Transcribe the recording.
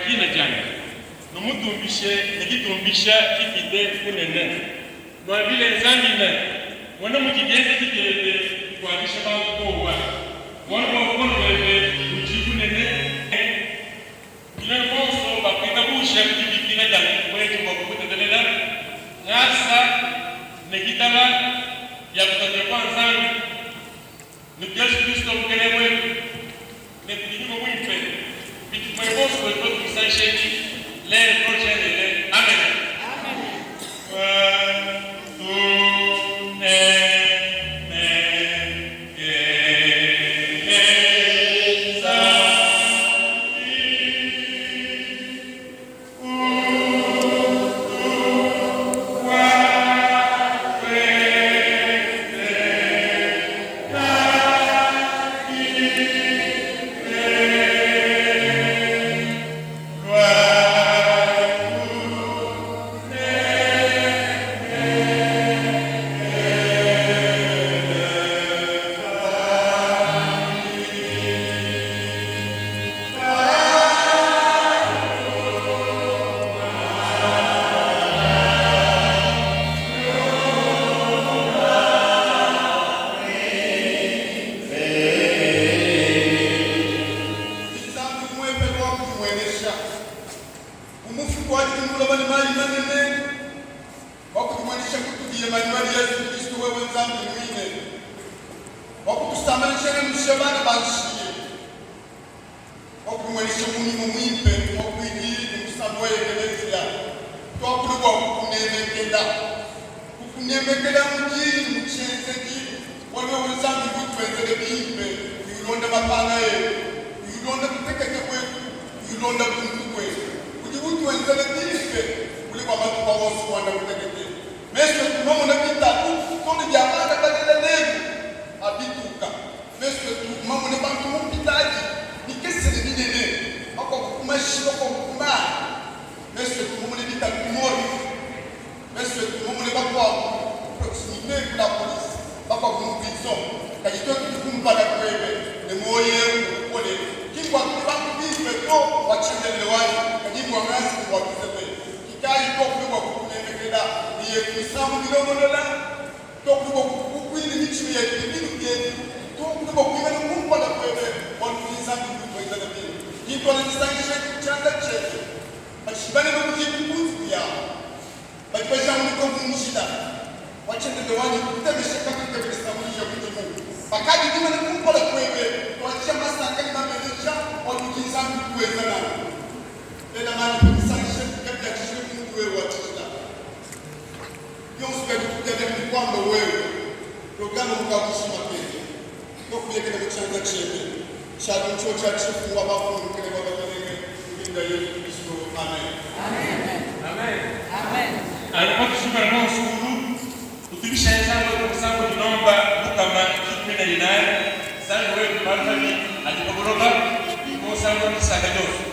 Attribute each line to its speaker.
Speaker 1: dina diandi, numutumbishe ne ditumbisha dipite bunene. Nuambile Nzambi ne, Mona mudi bienzedi biebe bikuatshisha bantu buowa, bualu bua bukole buebe budi bunene. Nuenu bonso bakuitabuja ku dibikila dia wetu bua kukutendelela, ngasa ne ditaba bia kutatu kua Nzambi ne kudi Yesu Kristo Mukelenge wetu ne kudi Nyuma Muimpe bitukume bonso buetu batusangisha edi lelu to tshiendelele. Amene.
Speaker 2: Nzambi umuepele wa kudimuenesha bu mufuki wa diulu buloba ne mayi manene, wa kudimuenesha kutudi Emanuele Yezu Kristo, wewe Nzambi muine, wa kutusambanyisha ne nusha bana ba nshiye, wa kudimuenesha mu nyuma muimpe, muakuidi ne musambi wa ekeleziya. Tuakule bua kukunemekela, kukunemekela mu diyi ne mu tshienzedi, bualu wewe Nzambi udi utuenzela bimpe, udi ulonda mapanga etu, udi ulonda butekete buetu, udi ulonda buntu buetu. Udi utuenzela bimpe bule bua matuku a onso muanda mutekete. Mesu etu mamona bitalu too ne bia bana balela lelu a bituka. Mesu etu mamone bantu mu mpitadi mikese ne minene, bakuabu ku mashi, bakuabu ku mayi. Mesu etu mamone bitalu ku morgue. Mesu etu mamone bakuabu ku proximite ku la police, bakuabu mu prison. Kadi tuetu tudi kumpala kuebe ne muoyo eu ne bukole, ki mbua tudi bantu bimpe to, bua tshiendelele wanyi, kadi mbua ngasa ne bua luse luebe. Kikayi tuakule bua kukunemekela ne yetu misambu milongolola, tuakule bua kukukuila ne mitshima yetu ne binu bietu, tuakule bua kuimana kumpala kuebe, bualu udi Nzambi udi utuenzela bimpe. Ki ntuala disangisha edi ku tshianza tshiebe. Batshidi banene ku diku ku nzubu yabu, badi bajanguluka mu njila wa tshiendenda wanyi, kutemesha kabidi kabidi sambuija mudimu. Bakadi bimane kumpala kuebe, tuadija masanka ne mabenesha, bualu udi Nzambi udi wenza nanku. Bela manyi pa disangisha dipia dia tshijila bu muudi wewe wa tshijila. Bionso bia dituku dia lelu bikuambe wewe, programe mu kabujima kebe, tuakulekela mu tshianza tshiebe. Tshialu ntshio tshia tshimfumu wa bamfumu Mukelenge wa bakelenge mu dina dia Yezu Kilisto. Amen.
Speaker 1: Amen. Anu patujikala bonso kulu, tutumbishayi Nzambi wetu musangu dilomba 114, Nzambi wetu malu mabi adi pa buloba, musangu wa disanka dionso.